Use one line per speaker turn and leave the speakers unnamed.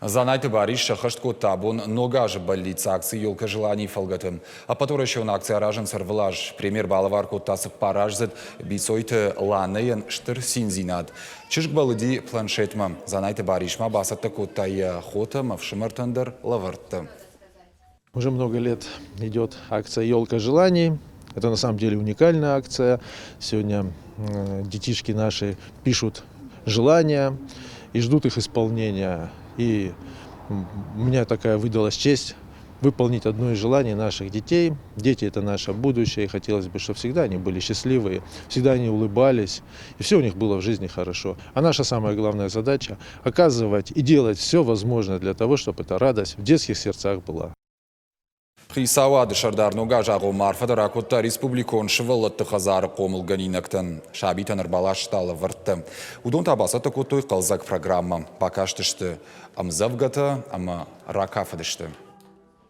Дзанайты Барис сӕххӕст кодта абон Ног азы бӕллиц акци «Елка желаний» фӕлгӕты. Ӕппӕтуӕрӕсеон акци аразынц ӕрвылаз. Премьер балӕвар кодта цыппараздзыд Бицойты Ланӕйӕн стыр циндзинад. Чызг бӕллыди планшетмӕ. Дзанайты Барис ма бацӕттӕ кодта йӕ хотӕ ӕмӕ фсымӕртӕн дӕр лӕвӕрттӕ.
Уже много лет идет акция «Елка желаний». Это на самом деле уникальная акция. Сегодня детишки наши пишут желания и ждут их исполнения. И у меня такая выдалась честь выполнить одно из желаний наших детей. Дети – это наше будущее, и хотелось бы, чтобы всегда они были счастливые, всегда они улыбались, и все у них было в жизни хорошо. А наша самая главная задача – оказывать и делать все возможное для того, чтобы эта радость в детских сердцах была.
Хицауады сӕрдар ног азы агъоммӕ арфӕ дӕр ракодта республикон сывӕллӕтты хӕдзары хъомылгӕнинӕгтӕн. Сабитӕн ӕрбаласта лӕвӕрттӕ. Уыдон та бацӕттӕ кодтой хъӕлдзӕг программӕ. Бакастысты ӕмдзӕвгӕтӕ ӕмӕ ракафыдысты.